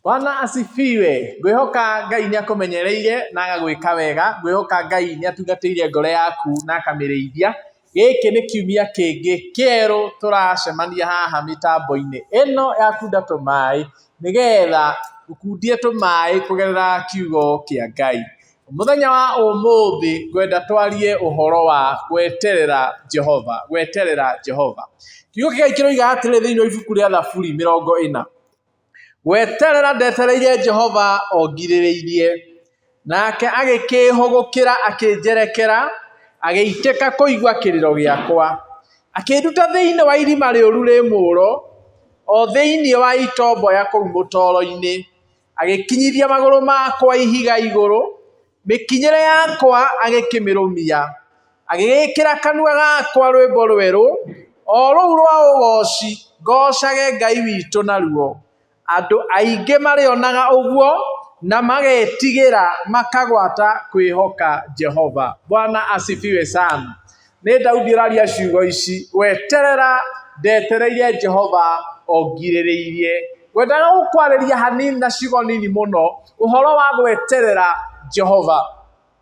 Bwana asifiwe. Ngwĩhoka Ngai nĩ akũmenyereire na agagwĩka wega. Ngwĩhoka Ngai nĩ atungatĩire ngoro yaku na akamĩrĩithia. Gĩkĩ nĩ kiumia kĩngĩ kĩerũ tũracemania haha mĩtambo-inĩ ĩno ya Kunda Tũmaĩ, nĩgetha tũkundie tũmaĩ kũgerera kiugo kĩa Ngai. Mũthenya wa ũmũthĩ ngwenda twarie ũhoro wa gweterera Jehova, gweterera Jehova. Kiugo kĩa Ngai kĩroiga atĩrĩrĩ thĩinĩ wa ibuku rĩa Thaburi 40: Gweterera ndetereire Jehova o ngirĩrĩirie, nake agĩkĩĩhũgũkĩra akĩnjerekera, agĩitĩka kũigua kĩrĩro gĩakwa. Akĩnduta thĩinĩ wa irima rĩũru rĩ mũũro, o thĩinĩ wa itomboya kũu mũtoro-inĩ, agĩkinyithia magũrũ makwa ihiga igũrũ, mĩkinyĩre yakwa agĩkĩmĩrũmia. Agĩgĩĩkĩra kanua gakwa rwĩmbo rwerũ, o rũu rwa ũgooci, ngoocage Ngai witũ naruo. Andũ aingĩ marĩonaga ũguo na magetigĩra makagwata kwĩhoka Jehova. Bwana asifiwe sana. Nĩ Daudi ũraria ciugo ici, gweterera ndetereire Jehova o ngirĩrĩirie. Ngwendaga gũkwarĩria hanini na ciugo nini mũno ũhoro wa gweterera Jehova.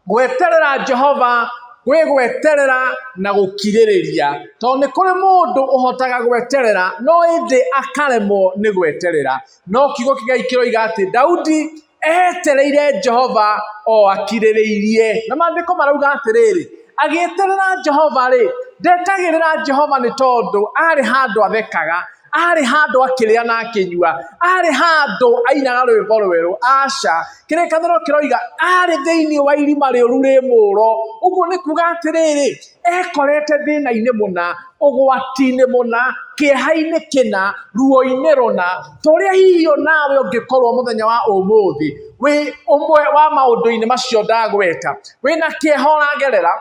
Gweterera Jehova gwĩ gweterera na gũkirĩrĩria, tondũ nĩ kũrĩ mũndũ ũhotaga gweterera no ĩndĩ akaremwo nĩ gweterera. No kiugo kĩa Ngai kĩroiga atĩ Daudi etereire Jehova o akirĩrĩirie. Na maandĩko marauga atĩrĩrĩ, agĩeterera Jehova rĩ, ndetagĩrĩra Jehova nĩ tondũ arĩ handũ athekaga, arĩ handũ akĩrĩa na akĩnyua, arĩ handũ ainaga rwĩmbo rwerũ. Aca, kĩrĩkanĩro kĩroiga arĩ thĩinĩ wa irima rĩũru rĩ mũũro. Ũguo nĩ kuga atĩrĩrĩ, ekorete thĩna-inĩ mũna, ũgwati-inĩ mũna, kĩeha-inĩ kĩna, ruo-inĩ rũna, ta ũrĩa hihi onawe ũngĩkorwo mũthenya wa ũmũthĩ wĩ ũmwe wa maũndũ-inĩ macio ndagweta. Wĩna kĩeha ũragerera,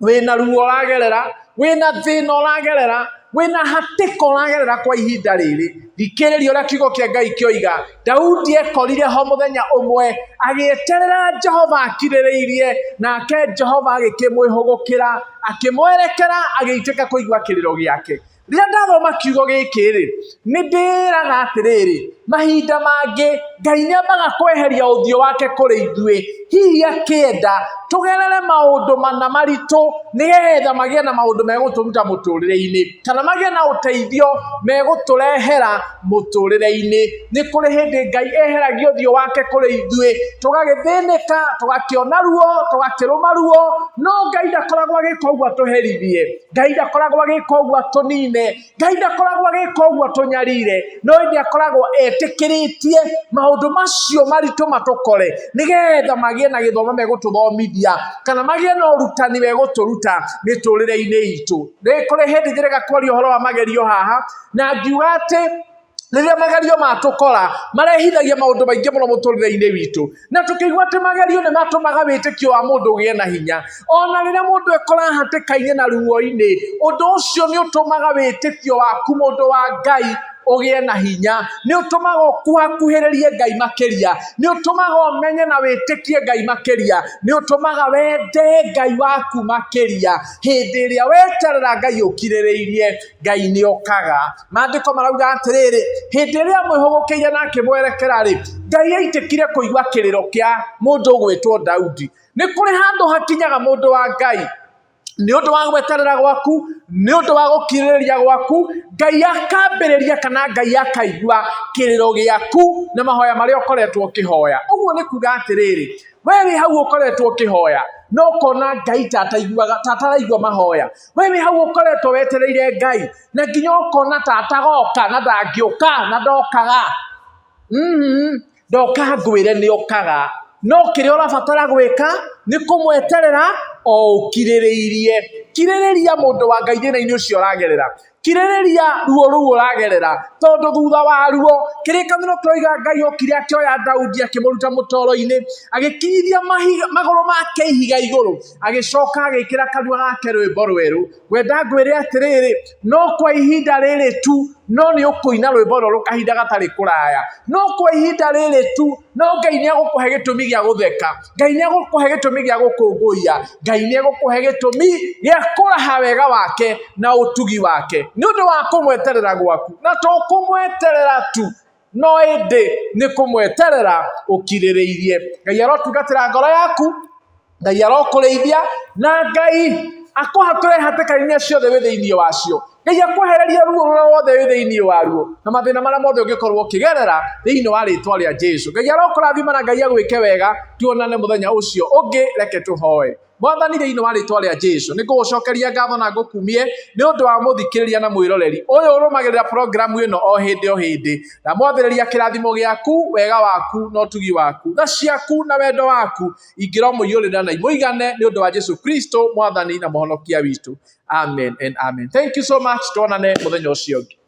wĩna ruo ũragerera, wĩna thĩna ũragerera, wĩna hatĩka ũragerera kwa ihinda rĩrĩ. Thikĩrĩria ũrĩa kiugo kĩa Ngai kĩoiga. Daudi ekorire ho mũthenya ũmwe agĩeterera Jehova akirĩrĩirie, nake Jehova agĩkĩmwĩhũgũkĩra, akĩmwerekera, agĩitĩka kũigua kĩrĩro gĩake. Rĩrĩa ndathoma kiugo gĩkĩ rĩ, nĩ ndĩraga atĩrĩrĩ, mahinda mangĩ Ngai nĩ ambaga kweheria ũthiũ wake kũrĩ ithuĩ, hihi akĩenda tũgerere maũndũ mana maritũ nĩgetha magĩe na maũndũ megũtũruta mũtũrĩre-inĩ, kana magĩe na ũteithio megũtũrehera mũtũrĩre-inĩ. Nĩ kũrĩ hĩndĩ Ngai eheragia ũthiũ wake kũrĩ ithuĩ, tũgagĩthĩnĩka, tũgakĩona ruo, tũgakĩrũma ruo, no Ngai ndakoragwo agĩka ũguo atũherithie. Ngai ndakoragwo agĩka ũguo atũnine, Ngai ndakoragwo agĩka ũguo atũnyarire, no ĩndĩ akoragwo etĩkĩrĩtie maũndũ macio maritũ matũkore nĩgetha magĩe na gĩthomo megũtũthomithia kana magĩe na ũrutani megũtũruta mĩtũrĩre-inĩ itũ. Nĩ kũrĩ hĩndĩ njĩrĩga kwaria ũhoro wa magerio haha na ngiuga atĩ rĩrĩa magerio matũkora marehithagia maũndũ maingĩ mũno mũtũrĩre-inĩ witũ, na tũkĩigua atĩ magerio nĩ matũmaga wĩtĩkio wa mũndũ ũgĩe na hinya. Ona rĩrĩa mũndũ ekora hatĩka-inĩ na ruo-inĩ, ũndũ ũcio nĩ ũtũmaga wĩtĩkio waku mũndũ wa Ngai ũgĩe na hinya, nĩ ũtũmaga ũkuhakuhĩrĩrie Ngai makĩria, nĩ ũtũmaga ũmenye na wĩtĩkie Ngai makĩria, nĩ ũtũmaga wende Ngai waku makĩria. Hĩndĩ ĩrĩa weterera Ngai ũkirĩrĩirie, Ngai nĩ okaga. Maandĩko marauga atĩrĩrĩ, hĩndĩ ĩrĩa amwĩhũgũkĩire na akĩmwerekera rĩ, Ngai aitĩkire kũigua kĩrĩro kĩa mũndũ ũgwĩtwo Daudi. Nĩ kũrĩ handũ hakinyaga mũndũ wa Ngai, nĩ ũndũ wa gweterera gwaku, nĩ ũndũ wa gũkirĩrĩria gwaku, Ngai akambĩrĩria kana Ngai akaigua kĩrĩro gĩaku na mahoya marĩa ũkoretwo ũkĩhoya. Ũguo nĩ kuga atĩrĩrĩ, we wĩ hau ũkoretwo ũkĩhoya na ũkona Ngai ta ataiguaga, ta ataraigua mahoya. We wĩ hau ũkoretwo wetereire Ngai na nginya ũkona ta atagoka na ndangĩũka na ndokaga. Ndoka ngwĩre nĩ okaga, no kĩrĩa ũrabatara gwĩka nĩ kũmweterera o ũkirĩrĩirie. Kirĩrĩria mũndũ wa Ngai thĩna-inĩ ũcio ũragerera. Kirĩrĩria ruo rũu ũragerera, tondũ thutha wa ruo, kĩrĩkanĩro kĩroiga Ngai okire akĩoya Daudi akĩmũruta mũtoro-inĩ, agĩkinyithia magũrũ make ihiga igũrũ, agĩcoka agĩkĩra kanua gake rwĩmbo rwerũ. Ngwenda ngwĩre atĩrĩrĩ, no kwa ihinda rĩrĩ tu, no nĩ ũkũina rwĩmbo rũrũ kahinda gatarĩ kũraya. No kwa ihinda rĩrĩ tu, no Ngai nĩ egũkũhe gĩtũmi gĩa gũtheka. Ngai nĩ egũkũhe gĩtũmi gĩa gũkũngũiya. Ngai nĩ egũkũhe gĩtũmi gĩa kũraha wega wake na ũtugi wake nĩ ũndũ wa kũmweterera gwaku. Na to kũmweterera tu, No ĩndĩ nĩ kũmweterera ũkirĩrĩirie. Ngai arotungatĩra ngoro yaku, Ngai arokũrĩithia, na Ngai akũhatũre hatĩka-inĩ ciothe wĩ thĩinĩ wacio. Ngai akwehererie ruo rũrĩa wothe wĩ thĩinĩ waruo na mathĩna marĩa mothe ũngĩkorwo ũkĩgerera thĩinĩ wa rĩtwa rĩa Jesu. Ngai arokũrathima na Ngai agwĩke wega. Tuonane mũthenya ũcio ũngĩ, reke tũhoe. Mwathani, thĩinĩ wa rĩtwa rĩa Jesu, nĩ ngũgũcokeria ngatho na ngũkumie nĩ ũndũ wa mũthikĩrĩria na mwĩroreri ũyũ ũrũmagĩrĩra programu ĩno o hĩndĩ o hĩndĩ. Ndamwathĩrĩria kĩrathimo gĩaku, wega waku na ũtugi waku, tha ciaku na wendo waku ingĩromũiyũrĩrĩra na imũigane nĩ ũndũ wa Jesu Kristo, Mwathani na Mũhonokia witũ. Amen and amen. Thank you so much. Tuonane mũthenya ũcio ũngĩ.